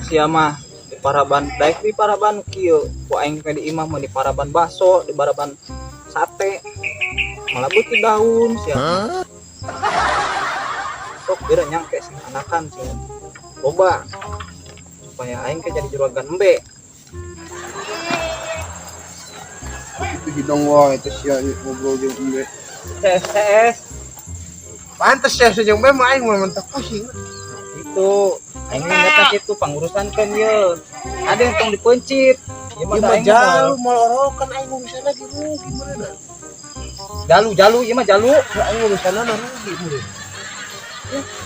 Sia mah di paraban daek, di paraban kieu ku aing ke di imah mah, di paraban bakso, di paraban sate, malah beuki daun sia. Sok beda nyangke sing anakan sing loba supaya aing ke jadi juragan embe. Itu hidung wae itu sia ngobrol jeung embe. CS CS. Pantes ya jeung embe mah aing mah mentak pusing. Itu aing mah kitu pangurusan kan ye ada yang tong dipencit. Ieu mah Ieu mah aing jalu moal orokan, aing urusan lagi rugi meureun. Jalu jalu, ieu mah jalu. Aing urusanna rugi meureun.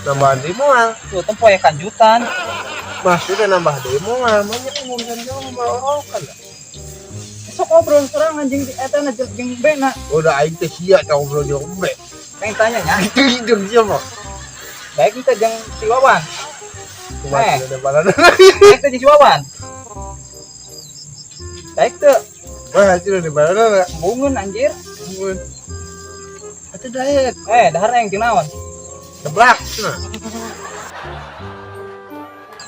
Nambahan deui moal. Tuh tempo ya kanjutan. Mas udah nambah deui moal, banyak urusan jauh moal orokan dah. Sok ngobrol seorang anjing di eta na jeung embe na. Udah aing teh sia teh ngobrol jeung embe. Pengen tanya nya. Itu hidung sia mah. Baik kita jeung si Wawan. Kumaha Eh. ada balana. Baik teh jeung si Wawan. Baik teu. Wah, itu udah balana. Bungun anjir. Bungun. Atuh daek. Eh, dahar aing jeung naon? Seblak cenah.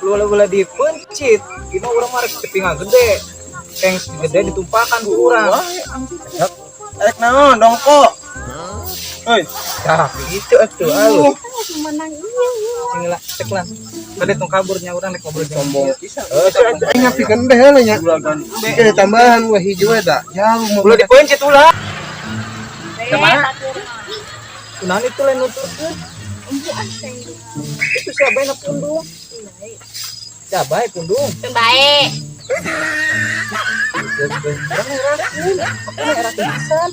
Lu ulah dipencit. Gimana urang mah rek tepingan gede. Keng gede ditumpakan ku urang. Wah, anjir. Rek naon dongko? Hoi, Tah, gitu atuh alus. Menang iya. Sing lah, cek lah. Tadi tong kaburnya urang rek ngobrol jeung Sombong pisan. Eh, aing ngapikeun deh heula nya. Juragan embe. Ini tambahan wah hiji we da. Jauh mau Ulah dipencit ulah. Eh, Kemana? batur. Kunaon itu lain nuturkeun? Embu ah sing. Itu si abai na pundung. Si abai pundung. Teu bae. Urang ngerakeun. Aku ngerakeun pisan.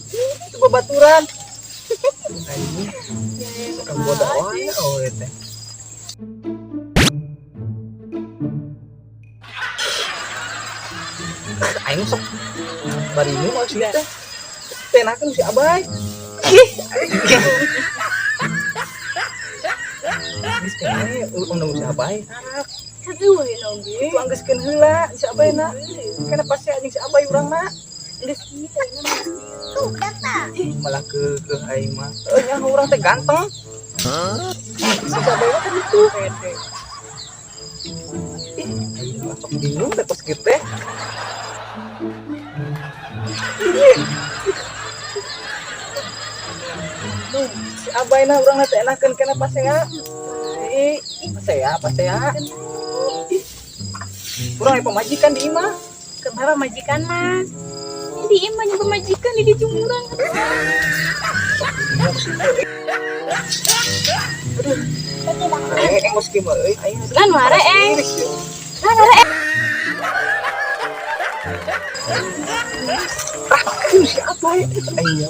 Itu babaturan. Anjing. Kan bodoh wae oh teh. Aing sok bari nu mah sih teh. Tenakeun si abai. Ih. Geus keneh undang si abai. Aduh, we oge. Itu anggeuskeun heula si abai na. Kana pasti anjing si abai urang na. Geus kieu na mah. Tuh, datang. Malah ke aing mah. Eh nya urang teh ganteng. Si abai mah kan itu. Ih, aing mah sok bingung teh kos kieu teh. Duh, si abai na urang teh enakeun kana pasea. Ih, pasea, pasea. Ih, urang aya pamajikan di imah. Kumaha pamajikan mah? Di imah nya pamajikan di jumuran. Aduh. Eh, engos kieu mah euy. Aing Kan ware eh. Kan ware eh. Aduh, si abai. Aing.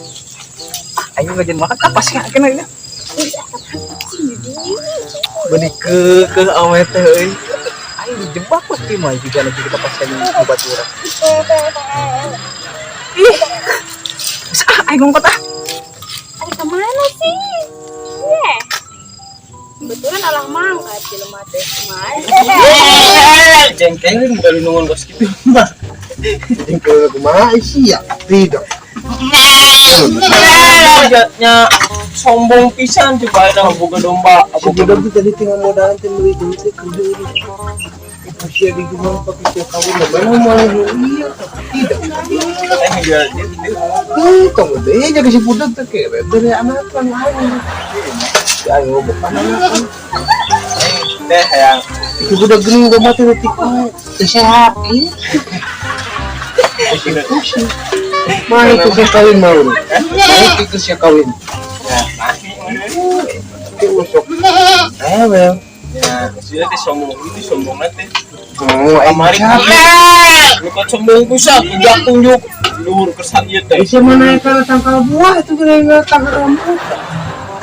Ah, aing ngajen makan apa sih kena ini? Benih ke awe teh euy. Aing dijebak kos kieu mah juga nanti kita pasti babaturan. Ih. Bisa ah aing ngongkot ah. Ari kemana sih? Ye. Kebetulan alah mangkat jelema teh kumaha. Jengkelin bukan nungun kos kitu mah. Jengkel kumaha sia? Tidak. Nya sombong pisan coba ada boga domba, Si boga budak tuh tadi tinggal modalan teh meuli duit teh kerja ini. Itu sia di rumah pakai sia kawin lah. Mana mau iya tidak. domba jual gitu. Tuh, tong deh jaga si budak teh kere dari anak kan aing. Si aing bukan anak. Teh hayang Si budak geuning domba teh leutik wae. Teu sehat. Ih. Pusing. Mah itu sia kawin mau. Mah itu sia kawin. Ya, masih. Tapi usuk. Eh, well. Ya, maksudnya teh sombong itu sombong teh. Oh, Kamari lu kan sombong pisan, tunjuk tunjuk luhur kesan ieu teh. Bisa mana kalau tangkal buah itu kira tangkal rambut.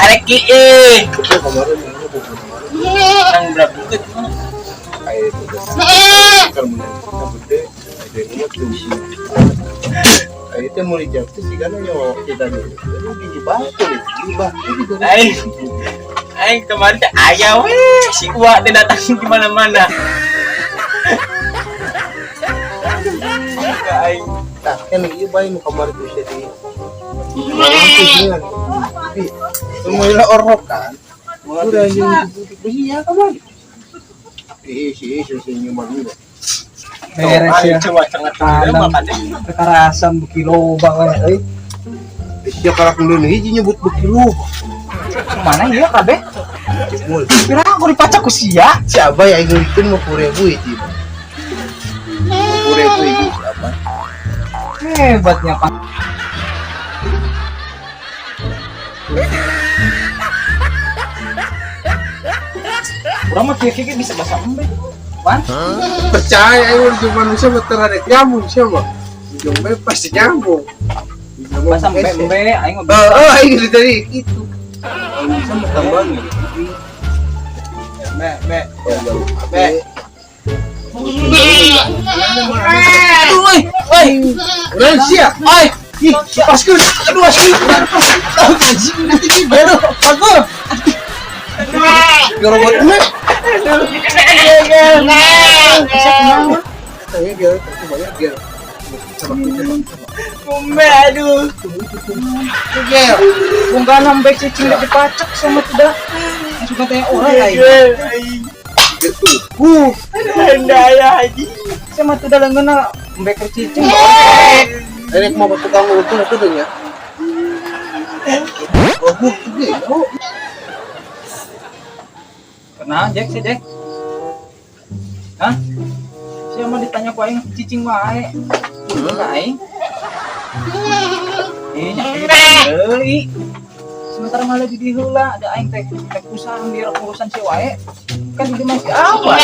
Arek kieu. Itu kemarin ini bukan kemarin. Nang berapa itu gimana? Kayak itu kalau menang kita gede, ada ini tuh. Kayak itu mulai jam itu sih karena nyawa kita nih. Jadi gigi batu nih, gigi batu juga. Aing aing kemarin teh aya weh si Uwa teh datang di mana-mana. Aing Nah, kan iya bayi nu kamari tuh jadi. Semua orok kan. Udah yang iya kamari. Ih, si senyuman lu. Beres ya. Coba sangat Tanam. Kekerasan beuki loba we euy. Sia karak ngeun hiji nyebut beuki loba. Mana ieu kabeh? Mul. Pira aku dipacak ku sia. Si Abai aing ngeulikeun 50.000 hiji. 50.000 hiji si Abai. Hebatnya Pak. Urang mah kieu-kieu bisa bahasa embe. Wan, Percaya aing cuma manusia mah terhadap nyambung sia mah. Ujung bae pasti nyambung. bahasa embe-embe aing mah Heeh, aing dari tadi gitu. Manusia mah tambahan gitu. Me me. Be. Aduh, euy, euy. Urang sia. Oi, Ih, lepaskeun. Aduh, asli. Anjing nanti di baru. bagus. Gerobot gue. Bisa kumaha? Katanya biar tapi banyak biar. Sama kita. Me aduh. Ger. Bungkaan sampai cicing udah dipacak sama tuh dah. Suka tanya orang aing. Gitu. Daya haji. Sama tuh dah leungeunna embe keur cicing. Ini mau ke tukang urut aku tuh ya. Oh, gede. Oh. Kenal Jack sih Jack. Hah? Siapa ditanya ku aing cicing wae. Kudu ka aing. Ih, nyampe deui. Sementara malah di dieu heula ada aing teh teh usaha biar urusan si wae. Kan di masih apa?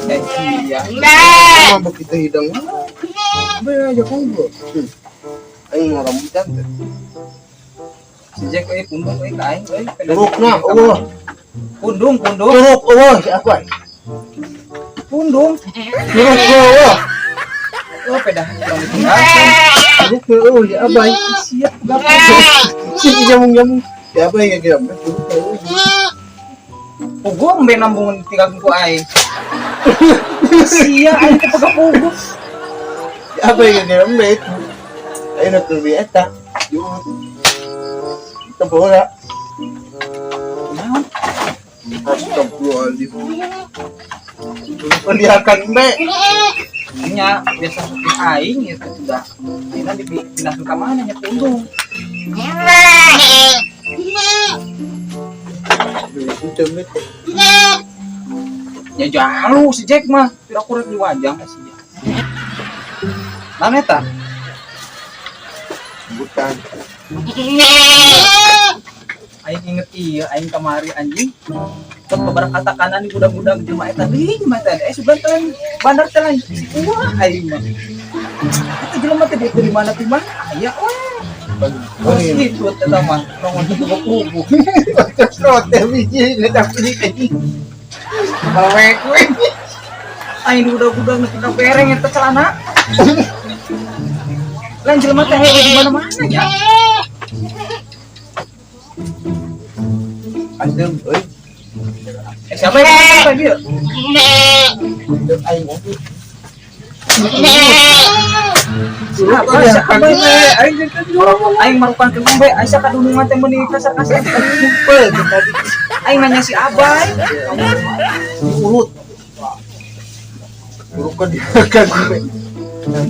Eh iya. Sama kita hidang. Be aja ngobrol. Aing mau rambutan teh. Si Jack euy pundung euy ka aing euy. Curugna eueuh. Pundung, pundung, Curug eueuh si aku. pundung. Curug eueuh. Oh, pedah kurang ditinggalkan. Curug eueuh si Abai. Siap gapo. Si jamung-jamung. Si Abai ya kira curug eueuh. Puguh embe nambungan ditinggalkeun ku aing. Sia aing teh pegang puguh. Si Abai ya kira embe itu. Aing nak lebih eta. Jauh. Tempoh lah. Naon? Astagfirullahaladzim. Pendiakan embe. Nya biasa seperti aing ya teh sudah. Ayeuna dipindahkeun ka mana nya pundung. Itu embe teh. Ya jalu si Jack mah, pira kurang di wajang si Jack. Mana eta? Bukan. Aing inget iya, aing kamari anjing. Tot beberapa kata kanan di budak-budak jelema eta deui jelema eta. Eh sugan teh bandar teh lain si uah aing mah. Eta jelema teh di mana di mana? Aya we. Oh, gitu eta mah. Nongol di kubu. Rote biji, tapi ini kayak Bawek we. Aing di budak-budak nepi ka bereng eta celana. Lain jelema teh heueuh di mana-mana nya. Adem, euy. Eh siapa yang ngomong tadi ya? Aing ngopi. Siapa? Siapa? Aing marukan ke embe, aing sakadulungan teh meuni kasar-kasar. Sumpel tadi Aing nanya si Abai. diurut. Urukan diakan embe.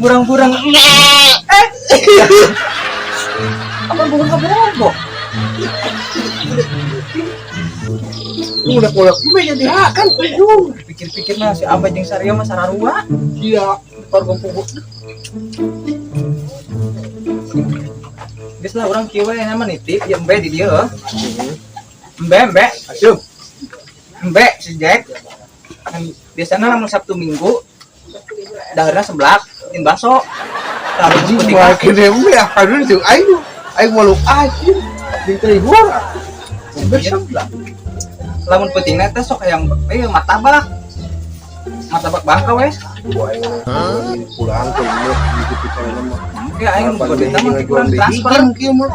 Burang-burang. Eh. Apa bukan kabogo? Lu udah kolak embe jadi hakan puyung. Pikir-pikir mah si Abai jeung Saria mah sararua. Iya. Pargo pugu. Geus lah urang kieu we nya mah nitip ya embe di dieu. Embe embe. Asup. Embe si Jack. Kan biasana lamun Sabtu Minggu daharna seblak, jeung bakso. Lalu Anjing penting mah kene embe akan jeung aing. Aing malu aing. Jeung teh hura. Embe seblak. Lamun pentingna teh sok hayang martabak. Martabak bangka weh. Wah, aing pulang ke imah gitu carana mah. Oke, aing nu boga duit mah kurang transfer. Kieu mah.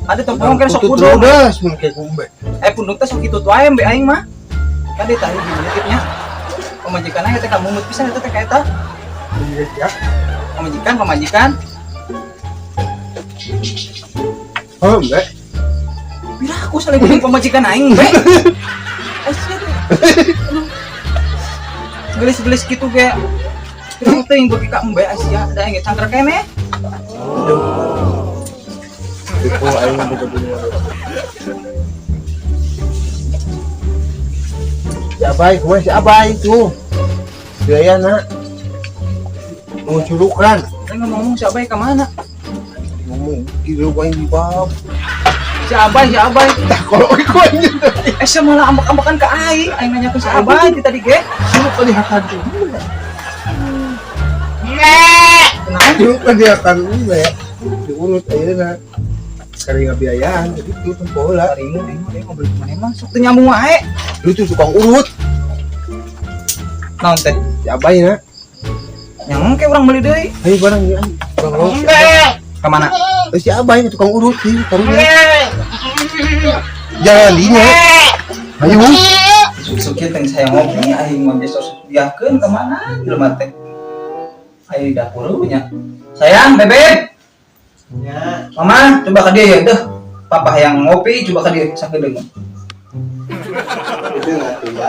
Ada tongkrong kan sok Tutut pundung. ludas mun kayak kumbe. Eh pundung teh sok kitu wae embe aing mah. Kan ditarik di nitipnya. Pamajikan aya teh kamumut pisan eta teh ka eta. Ya. Pamajikan, pamajikan. Oh, embe. Pira aku Aku selingkuhin pamajikan aing, be. Eh, sia tuh. Aduh. Gelis-gelis gitu ge. Terus teuing beuki ka embe sia, da aing ge cangker keneh. Itu aing boga dunia. Si Abai, kumaha si Abai tuh? Biaya nak. Mau curukan. Aing ngomong-ngomong si Abai ka mana? Ngomong gila aing di bab. Si Abai, si Abai. Tah kalau iku aing tadi. Eh, sia malah ambek-ambekan ka aing. Aing nanya ke si Abai di tadi ge. Curug kan dihakan tuh. Kenapa? Curug kan dihakan ya. Diurut ayeuna. Kari ngabiayaan jadi itu tempo heula. Aing aing aing ngobrol ke mana emang sok teu nyambung wae. Lu tuh tukang urut. Naon teh? Si Abai na. Yang ke urang meuli deui. Ayo barang ya. Barang lo. Ka mana? Eh, si Abai tukang urut sih karunya. Jangan dinya. Ayo. Sok teh saya ngopi aing mah biasa sok diakeun ka mana jelema teh. Ayo di dapur nya. Sayang, bebek. Ya. Mama, coba ke dia ya, deh. Papa yang ngopi, coba ke dia sakedeung. Itu ngerti ya.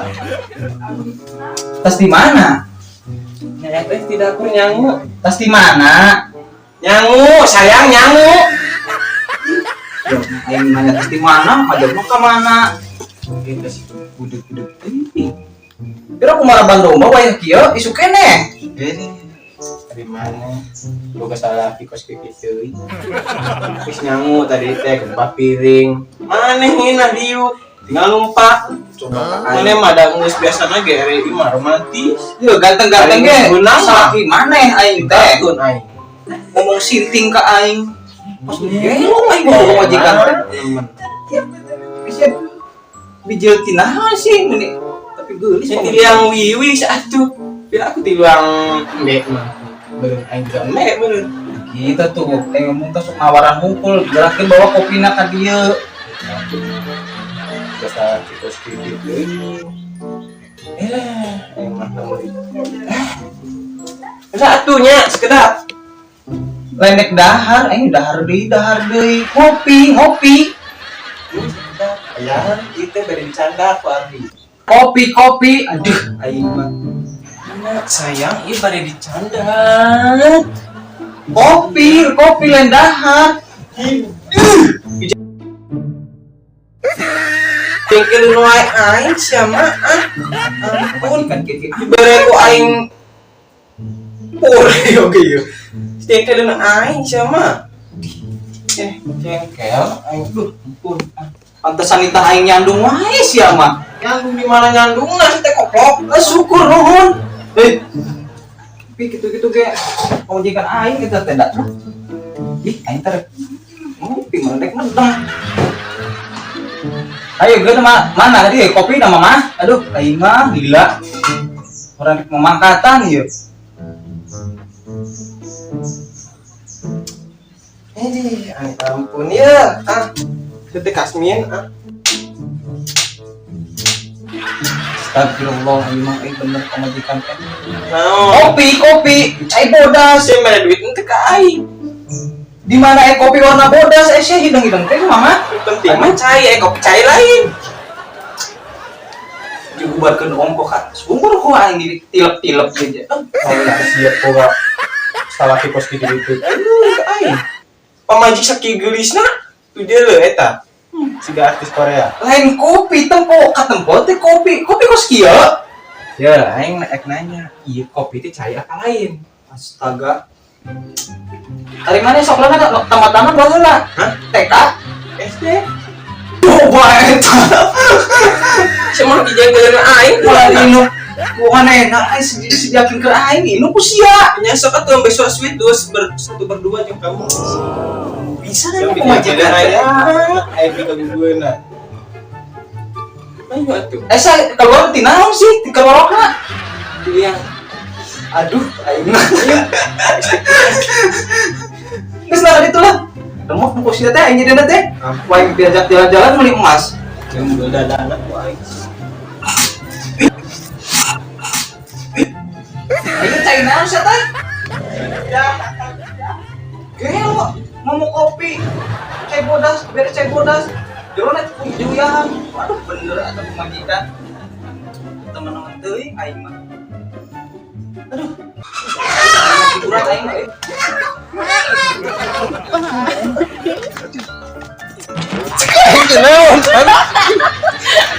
Tas di mana? Nya teh di dapur nyangu. Tas di mana? Nyangu, sayang nyangu. Ya, aing nanya tas di mana, ngajak mau ka mana? Eta sih budeg-budeg teuing. Kira aku marah domba wayah kieu isuk keneh. Dari mana? Boga salah kos kitu. Geus nyangu tadi teh gempa piring. Maneh ngeunah diuk. Tinggal numpak. Coba ka aing. Maneh mah da geus biasana ge RI mah romantis. Yeuh ganteng-ganteng ge. Beunang mah. Salaki maneh aing teh. Takun aing. Ngomong sinting ka aing. Pas gelo aing ngomong majikan teh. Bisa bijil tinahan sih meni tapi geulis Sing tiluang wiwi atuh. Biar aku tiluang embek mah. Beureun aing juga embek beureun. Gitu tuh, aing ngomong teh sok nawaran hungkul, gerakin bawa kopina ka dieu. Biasa kos kitu. Eh, aing mah kamu. Satunya sekedap. Lendek dahar, aing dahar deui, kopi, ngopi. Ayah, itu beri bercanda aku Ardi. Kopi, kopi. Aduh, aing mah. Sayang, iya bari dicanda. Kopi, kopi lain dahar. Tinggal wae aing sia mah ah. Ampun, Kan kieu. dibere ku aing pure oke yo. Tinggal aing sia mah. Eh, jengkel aing duh, ampun. Pantesan itah aing nyandung wae sia mah. Nyandung di mana nyandungna sih teh koplok. Eh, syukur nuhun. Eh. Tapi gitu-gitu ge pamajikan aing kita teh da. Ih, aing teh ngopi melendek mendeng. Ayo gue sama mana tadi kopi nama mah? Aduh, aing mah gila. Orang rek memangkatan ieu. Eh, ampun ya. Ah. Teh Kasmin ah. Astagfirullah, aing mah aing bener pamajikan teh. Naon? Kopi, kopi, cai bodas. Saya mere duit ente ka aing. Di mana kopi warna bodas? Eh, sia hidung-hidung teh mama. Penting mah cai, kopi cai lain. Digubarkeun ongko ka. Sumur ku aing ditilep-tilep aja. Kalau siap kok salah kos gitu gitu. Aduh, ka aing. Pamajik sakieu geulisna, tuh dia leuh eta. Siga artis Korea. Lain kopi tempo, katempo teh kopi. Kopi kos kieu? Ya, aing ek nanya, ieu kopi teh cai apa lain? Astaga. Tadi mana sok lana tamat-tamat baheula? Hah? TK? SD. Coba eta. Cuma dijengkelin aing Ulah inuk. Bukan enak, aing sediakeun ke aing inuk ku sia. Nya sok atuh besok sweet dua satu berdua jeung kamu. Bisa nanya pamajikan teh. Aing dikagugueuna. Ayo atuh. Eh, saya keluar ti naon sih? Ti keluarna. Yang Aduh, aing mah. Geus lah ditu lah. Demok ku sia teh aing jadina teh. Wah, aing diajak jalan-jalan beli emas. Jeung dadana ku aing. Aing cai naon sia teh? Gelo, ngomong kopi. Cai bodas, bere cai bodas. Jerona diuyahan. Aduh, bener atau pemajikan. Teman-teman teuing aing mah. Aduh. Kurang aing mah. Aing naon?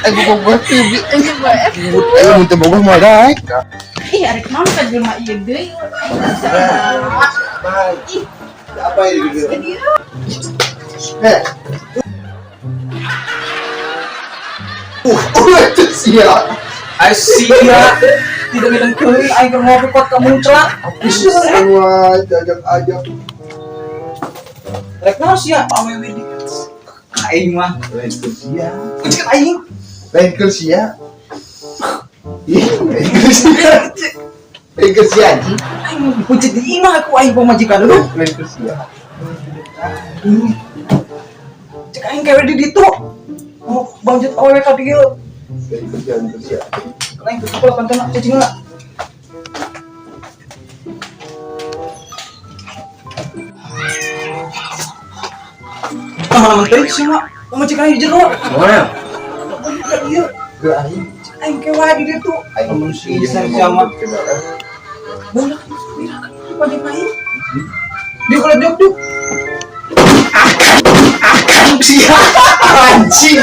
Aing bogoh TV. Aing mun teu bogoh moal daek. Ih, arek naon ka jelema ieu deui. Apa ini gitu? Eh. Itu sia. Ai sia. Tidak ngedeng teuing aing keur ngopi pot ka muncrat. Semua ajak-ajak. Rek naon sia awewe di aing mah. Lain ke sia. Kucing aing. Lain ke sia. Ih, lain ke sia. Lain ke sia anjing. Aing mah dipuncit di imah aku aing pamajikan dulu. Lain ke sia. Cek aing kewe di ditu. Oh, banjut awewe ka dieu. Lain ke sia, lain ke sia. Aing tutup lah pantena cicing lah. Teman-teman teuing sih mah. Pamajikan aing di jero. Mana? Ka dieu. Ke aing. Cek aing kewe di ditu. Aing Bisa sama. Bola pamajikan aing. Dia kalau diuk diuk. Sia anjing.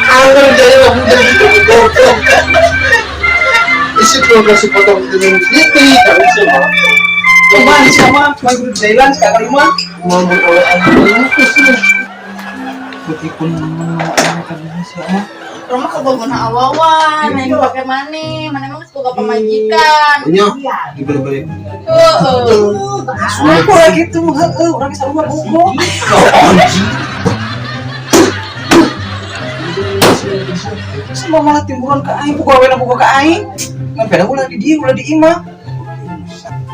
Angger jaya budak itu goblok. Isi tuh kasih potong dengan titik kan sih mah. Kemana sih mah? Main kudu jalan sekarang mah. Mau oleh anjing itu sih. Meskipun sih mah. Urang mah kabogohna awawan, lain pake maneh, maneh mah geus boga pamajikan. Nya, Dibeli-beli. Heeh. Aku lagi tuh, heeh, urang geus sarua bogoh. anjing. Semua malah timburan ke aing, boga awena boga ke aing. Ngan beda ulah di dieu, ulah di imah.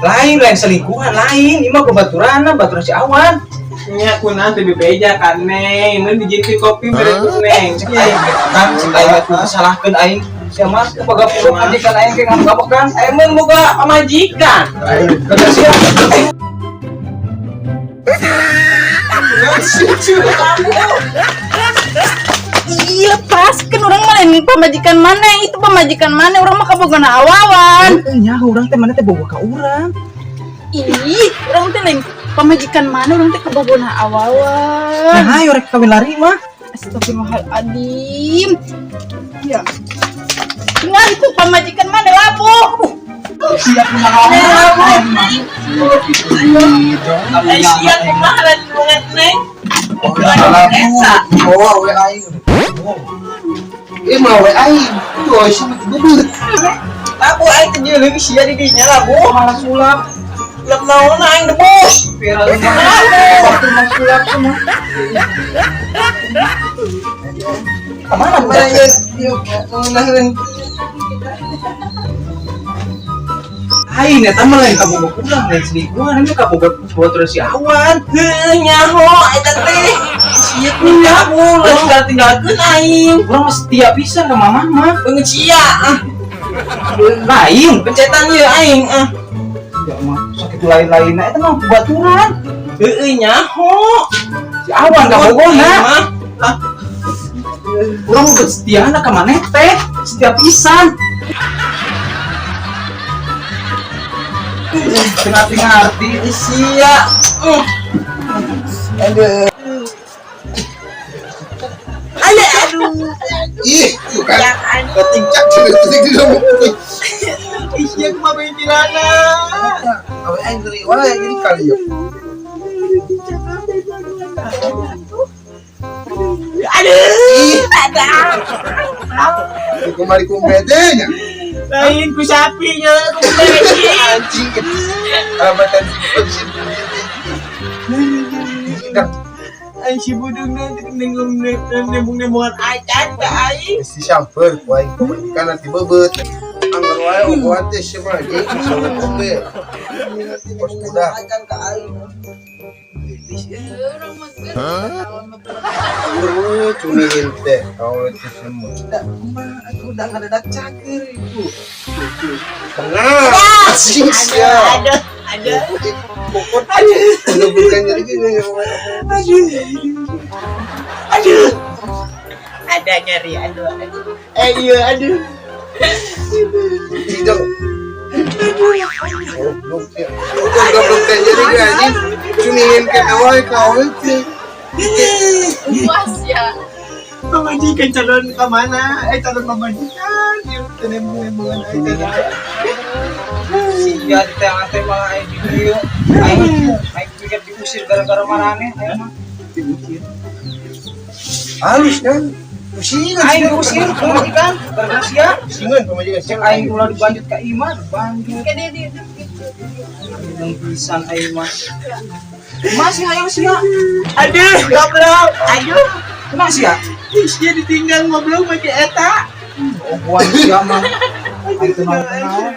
Lain lain selingkuhan lain, imah baturan, baturan si Awan. Nya kunaon teh bebeja kan Neng, mun dijieun kopi bere ku Neng. Cek aing kan cek aing mah salahkeun aing. Sia mah teu boga pamajikan aing ke ngambek-ngambekan. Aing mun boga pamajikan. Aing Kagak sia. Iya, pas kan urang mah lain pamajikan maneh, itu pamajikan maneh, urang mah kabogohna awawan. Nya urang teh mana teh boga ka urang. Ih, urang teh lain pamajikan maneh, urang teh kabogohna awawan. Nah, ayo rek kawin lari mah. Astagfirullahaladzim. Ya. Tinggal itu pamajikan maneh labuh. Siap kumaha aing mah. Ai sia kumaha lagi Neng. Bawa we aing. Eh mau we aing. Tuh sih bebeut. Labu aing teh jeung sia di dinya labu. Malah sulap. Sulap naon aing debus. Viral waktu mah sulap semua. Kemana budak? Mengenahin. Aing eta mah lain kabogoh urang, lain selingkuhan, ini kabogoh baturan si Awan. Heuh nyaho eta teh. Sia kumaha ulah tinggalkeun aing. Urang mah setia pisan ka mamah mah. Beungeut sia ah. Lain. Pencetan ieu aing ah. Ya mah sakit lain-lainna eta mah baturan. Heueuh nyaho. Si Awan kabogohna. Mah. Ah, Urang mah setiana ka maneh teh, setia pisan. Teu ngarti-ngarti. Sia. Aduh. Aduh aduh. Ih, tuh kan. Ketingkat titik di dalam. Sia kumaha pikiranna. Awe aing geri wae jadi kali ya. Aduh. Ih, kumari kumbedenya. Lain ku sapinya ku beki. Anjing. Abatan si Indah. Aing si budung nanti nembung-nembungan acan ka aing. Si samper ku aing kan nanti bebeut. Anggar wae ogohan teh sia mah anjing sama kopi. Kos budak. Acan ka aing. Urang mah geus ketahuan mah. Cunihin teh kau itu semua. Tidak, kumaha atuh udah ngadadak cager itu. Tengah. Anjing sia. Aduh, aduh. Pokok aduh. Bukan jadi gini. Aduh. Aduh. Ada nyeri, aduh, aduh. Eh iya, aduh. Hidung. Goblok ya. Udah goblok teh jadi ge anjing. Cumingin ke wae ka awewe teh. Puas ya. Pamajikan calon ke mana? Eh calon pamajikan. Ieu teh nembung-nembungan aing teh. Sia di teh teh malah aing di dieu. Aing aing pikir diusir gara-gara maraneh aing mah. Diusir. Halus kan? Pusingan. Aing diusir pamajikan gara-gara sia. Pusingan pamajikan Cek aing ulah dibanjut ka imah, dibanjut. Kayak dia dia. Nang pisan aing mah. Masih hayang sia. Aduh, goblok. Aduh. Kumaha sia? Ih, sia ditinggal ngobrol make eta. Oguan sia mah. Aing teu naon.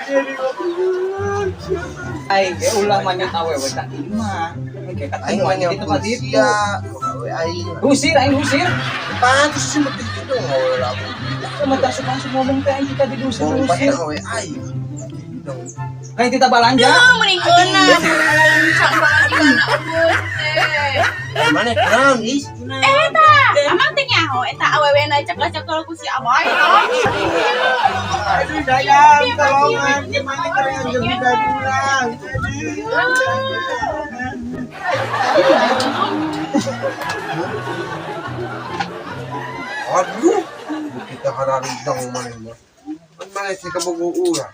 Aing ge ulah manyut awewe ka imah. Aing ge Aing mah di tempat itu. sia. Awewe aing. Usir aing usir. Pantes sih mah gitu awewe lagu. Sama tak suka ngomong teh aing kita diusir Usir usir. awewe aing. Kayak kita balanja. Aduh, mending geunah. Cak pamajikan aku teh. Mana kurang is? Eta, amang teh nyaho eta awewe na cekal-cekal ku si Aboy. Aduh, sayang, tolongan. Gimana kalian lebih pulang? Aduh, kita hararidang mana mah. Mana sih kabogo urang?